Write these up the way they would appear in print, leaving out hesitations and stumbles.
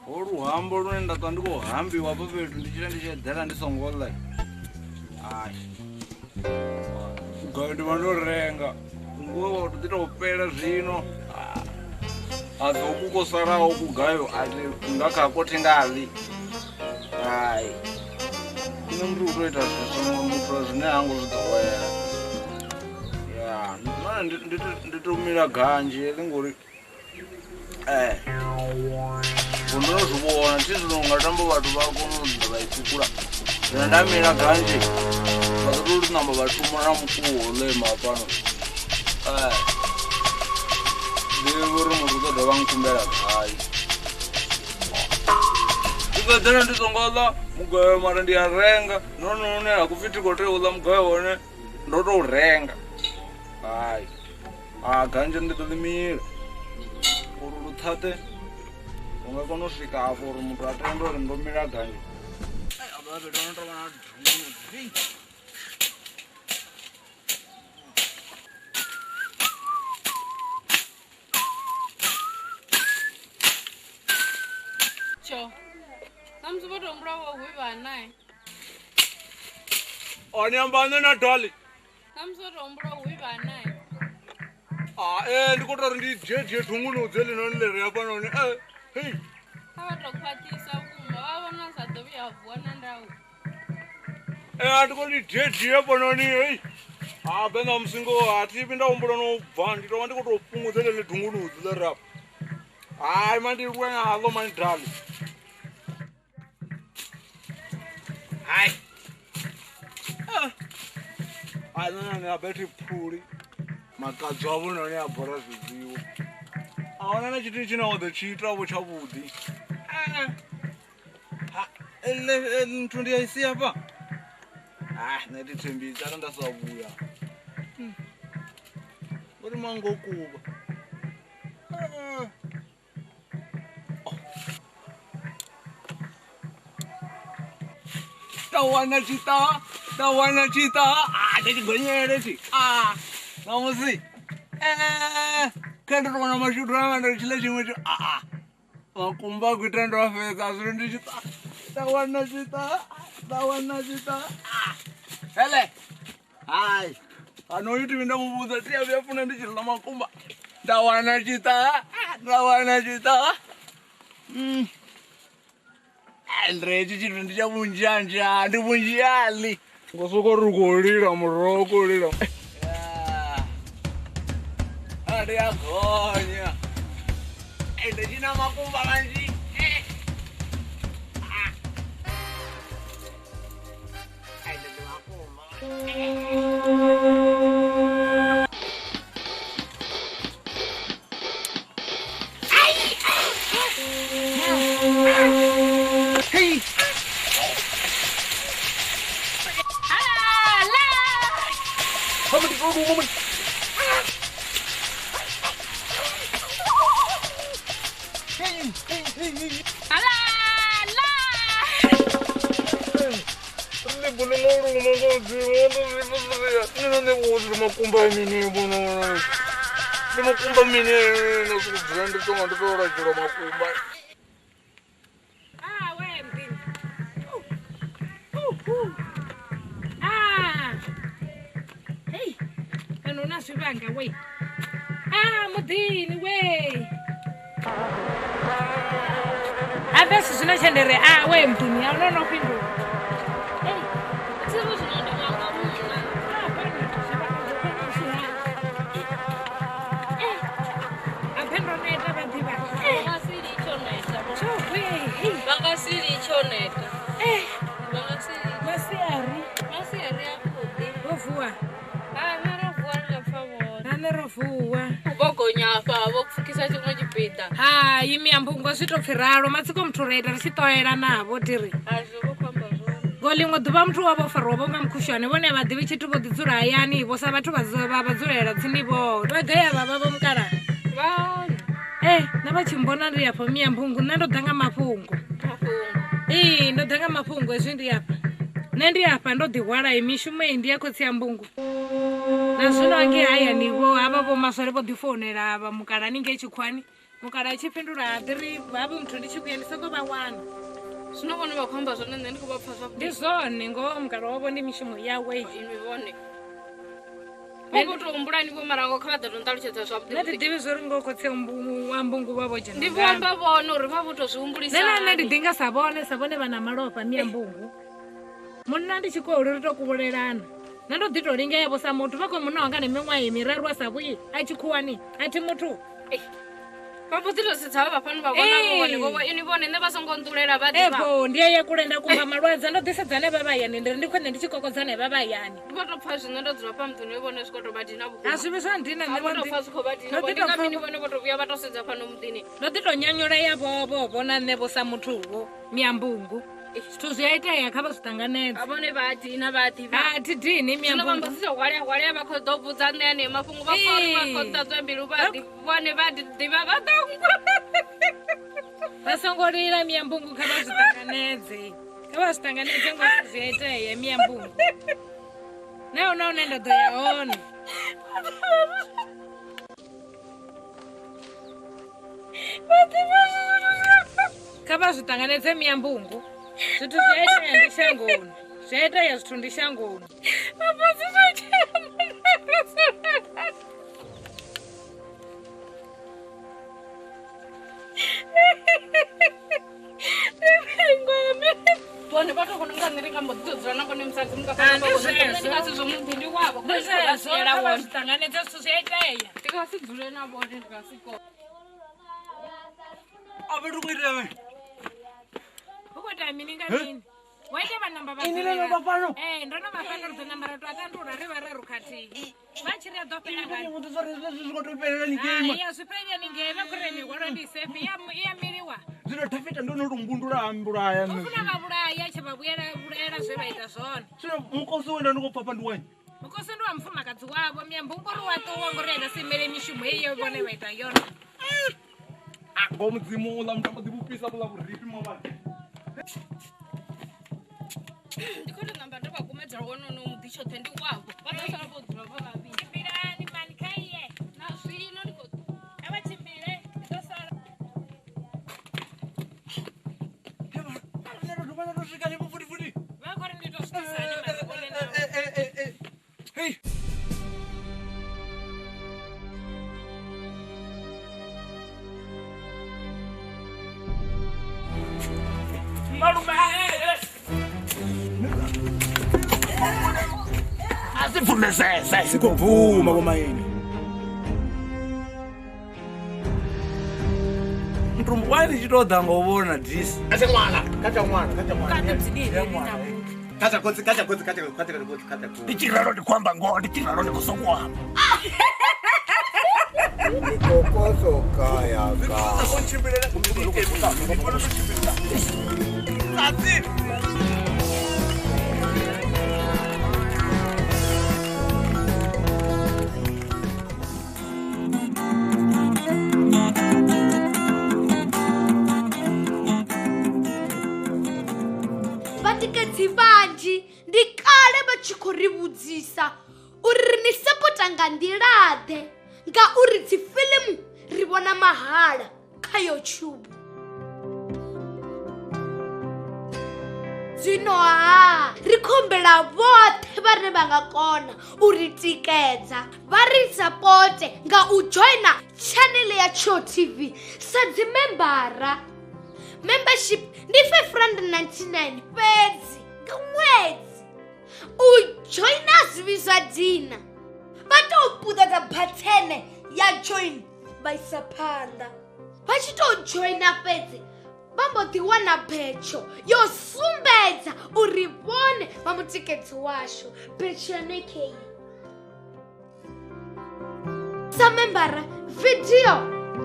Oluhambo lune nda ṱwa ndi khou hambiwa hafha fhethu ndi tshi ita ndi tshi eḓela ndi songo ḽa. Hai, mugayo ndi vha ndo renga nguwe wa tou ḓi tou fhela zwino. A ḓo ku ko salaho kugayo a nga khako thi nga ḽi. Hai, nṋe muthu u tou ita zwithu muthu zwine ha ngo zwi ḓowela. Ya, nahone ndi tou mila ganzhi heḽi ngori ndo no zwi vhona thi zwino unga tamba vhathu vha kona u ḓa vha i ṱhukhula. Zwino nda mila ganzhi vha ḓo tou namba vha shuma na mukulo houḽa ima hafhano. Ḓivhe uri muthu u ḓo dovha a nkhumbela gai. Ndi ḓo eḓela ndi songo ḽa mugayo mara ndi a renga nahone hune ha khou pfhi thi khou tea u ḽa mugayo hone ndo tou renga. Hai, a ganzhi ndi ḓo ḽi mila uri luṱhaṱhe u nga kona u swika afho uri muthu a tende uri ndo mila ganzhi. Hafha fhethu ho no tou vha na dunzi. Tsho, ṋamusi vho tou humbula vho hwivha nae. O ni amba nṋe na Dolly. Ṋamusi vho tou humbula u hwivha nae. Ndi khou tou uri ndi dzhie dzhie thungunudzi heḽinoni ḽi re hafhanoni. Hei. Kha vha tou khwaṱhisa vhukuma vha vhona sa ḓo vhuya a vuwa na ndau. Ndi khou ndi dzhie dzhie hafhanoni hei. Habe ṋamusi ngoho a thi vhi nda humbula no bva ndi tou vha ndi khou tou fhungudza ḽeḽi dungunudzi ḽi re afha. Hai ma ndi lwe naḽo mani Dolly. Hai. Hai nṋe ni a bethe phuli. Makadzi avho noni a bora zwidziwo. A huna na tshithu tshine wa ḓo tshi ita vho tshavhuḓi. Nthu ndi a i sia hafha. Nṋe thi thembisi arali nda sa vhuya. Uri mango kuvha. Tawana tshiṱaha, tawana tshiṱaha. Ndi tshigonyela hetshi. Ṋamusi kha ndo tou wana mashudu anga ndo tshi ḽa tshiṅwe tshi makumba a khou ita ndo a fhedza zwino ndi tshiṱaha. Tawana tshiṱaha, tawana tshiṱaha. Hele, hai ano uyu thi nda mu vhudza thi a vhuya funa ndi tshi ḽa makumba. Nda wana tshiṱaha, nda wana tshiṱaha. Andre hetshi tshithu ndi tsha vhunzhanzha, ndi vhunzhiali. Ngo soko ri khou lila muroho khou lila. Ndi a gonya. Ende tshi na makumba manzhi. Ende ndi makumba. Hey! Makumba. Hey, ano na swivhanga we. Muḓini we. ambe zwithu zwino tshe ndi ri a we muḓini a no no fhindula. Thi ri zwino ndi wanga munna. A phe ndo neta vha ḓivha. Vha nga si litshe u neta. Tshuhwi. Vha nga si litshe u neta. Vha nga si litshe. Masiari Masiari avhuḓi. ro vuwa. Ha, nṋe ro vuwa ri nga pfa vhone. Na nṋe ro vuwa. Vho gonya afha vho pfukisa tshiṅwe tshipiḓa. Hai miambungo zwi to pfhi ralo matsiko muthu ra ita ri tshi ṱolela navho tiri. A zwi vho khou amba zwone. Ngo ḽiṅwe ḓuvha muthu wa vho fariwa vho nga mukhushwane vhone a vha ḓivhi tshithu vho ḓi dzula hayani vho sa vhathu vha vha dzulela tsini vho. Vha gai avha vha vho mukalaha? Vha hone. Nṋe vha tshi mbona ndi afho miambungu nṋe ndo ḓa nga mafhungo. Mafhungo. Ee ndo ḓa nga mafhungo hezwi ndi afha. Nṋe ndi afha ndo ḓi hwala iyi mishumo iyi ndi ya khotsi a mbungu. Na zwino hangei hayani vho havha vho maswole vho ḓi founela vha mukala haningei tshikhuwani. Mukala a tshi fhindula a ḓi ri havho muthu ndi tshi vhuya ndi soko vha wana. Zwino vhone vha khou amba zwone nṋe ndi khou vha pfa zwavhuḓi. Ndi zwone ngoho mukala wavho ndi mishumo yawe. Inwi vhone. Vho vho tou humbulani vho mara ngo kha vha ḓo tou nṱalutshedza zwavhuḓi. Nṋe thi ḓivhi zwori ngoho khotsi a mbungu vha vho dzhena. Ndi vho amba vhone uri vha vho tou zwi humbulisa. Nṋe na nṋe ndi ḓi nga sa vhone sa vhone vha na malofha miambungu. Munna ndi tshikolo ri to kuvhulelana. Nṋe ndo ḓi tou lingea vho sa muthu vha khou munna wanga na miṅwaha iyi miraru a sa vhuyi a tshikhuwani a thi muthu. Vha mbo ḓi tou sedza vha fhano vha vhona vho vhone vho inwi vhone nṋe vha songo nṱulela vha ḓivha. Ebo ndi ya kule nda kumba malwadze ndo ḓi sedza hanevha vha hayani ndi ri ndi khwine ndi tshi kokodza hanevha vha hayani. Ndi vho tou pfa zwino ndo dzula fha muḓini vhone zwi khou tou vha dina vhukuma. A zwi vhi zwa ndina nṋe vho tou pfa zwi khou vha dina vho ndi nga mini vhone vho tou vhuya vha tou sedza fhano muḓini. Ndo ḓi tou nyanyula ya vho vho na nṋe vho sa muthu vho miambungu. Zwithu zwi a itea kha vha zwi ṱanganedze. A vhone vha dina vha ḓivha. A thi dini Zwino vha mbo miambungu. ḓi tou hwalea hwalea vha khou ḓo vhudza nṋe aneo mafhungo vha pfa uri vha khou ḓadzwa mbilu vha ḓi vhone vha ḓi ḓivha vha ḓo Vha songo lila miambungu kha vha zwi ṱanganedze. Kha vha zwi ṱanganedze ngo zwi a itea miambungu. Na huna hune nda ḓo ya hone. Kha vha zwi ṱanganedze miambungu. Zwithu zwi a itea ndi shangoni. Zwi a itea zwithu ndi shangoni. Vhone vha tou vhona unga nṋe ndi nga mbo ḓi tou dzula na vhone musadzi Ah, ndi mungafha ndi nga si zwo muḓi ndi wavho Ndi zwezwo kha vha zwi ṱanganedze zwithu zwi a itea. Ndi nga si dzule na vhone ndi nga si kone. A vha ri khou itea mini? Hu khou itea mini nga mini? Wa ita vha namba vha Ini no no vha fhano? Ndo no vha fhano ri ḓo namba ra tou a tandula ri vhararu khathihi. Vha tshi ri a ḓo fhela ngani? Ndi vhudza uri hezwi zwi khou tou fhelela ningei ma. Hai, a zwi fheleli haningei vha khou ri mihwalo ndi safe i a miliwa. Zwino Tafita ndo no lumbundula a mbulaya U nṋe. funa vha vhulaya tshe vha vhuyela vhulayela zwe vha ita zwone. Zwino mukosi we nda ndi khou pfa ndi wanyi. Mukosi ndi wa mufumakadzi wavho miambungu uri wa ṱuwa ngori a nga si imele mishumo heyi ye vhone vha ita yone. A ngo mudzimu uḽa mutambo ḓi vhupisa vhuḽa vhurifhi mavhani. Ndi khou tou namba ndo vha kumedzela wonono muḓi tshoṱhe ndi wavho. Vha ḓo sala vho dzula vha vhavhili. Tshimbilani mani kha iye. Na zwino ndi khou ṱuwa. Kha vha tshimbile ndi ḓo sala. Nṋe ndo dovha nda tou swika hanefho futhi futhi. Vha khou ri ndi tou swikisa hani mara vhone navho. Hey. Malume, asibvumezeze Sikubvuma komayini. Mntu why ndi tshi tou ḓa nga u vhona disi? Kacha ṅwana, kacha ṅwana, kacha ṅwana. Kati bzidile na muthu. Kacha khotsi, kacha khotsi, kacha khotsi, kacha khotsi, kacha khotsi. Ndi tshi ralo ndi khou amba ngoho, ndi tshi ralo ndi khou sokou amba. Mikokoso kaya ka. Tsatsi. Vhatikedzi vhanzhi ndi kale vha tshi khou ri vhudzisa uri ri ni sapota nga nḓila-ḓe ngauri dzi fiḽimu ri vhona mahala kha YouTube. Zwino ha ri khou humbela vhoṱhe vhane vha nga kona u ri tikedza vha ri sapote nga u dzhoina tshaneḽe ya Tsho TV sa dzimembara. Membership ndi 599 fhedzi nga ṅwedzi. U joina zwi vhidzwa dina. Vha tou puṱedza bathene ya join vha isa phanḓa. Vha tshi tou joina fhedzi vha mbo ḓi wana betsho yo sumbedza uri vhone vha mutikedzi washu. Betsho yone kei. Sa membara vidio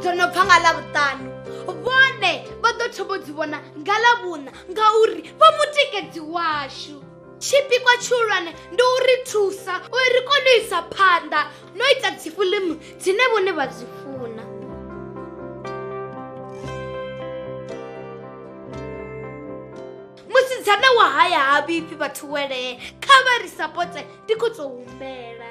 dzo no bva nga Ḽavhuṱanu vhone vha ḓo thoma u dzi vhona nga Ḽavhuṋa ngauri vha mutikedzi washu. Tshipikwa tshihulwane ndi u ri thusa uri ri kone u isa phanḓa no ita dzifiḽimu dzine vhone vha dzi funa. Musidzana wa haya ha vhifhi vhathu welee, kha vha ri sapote ndi khou tou humbela.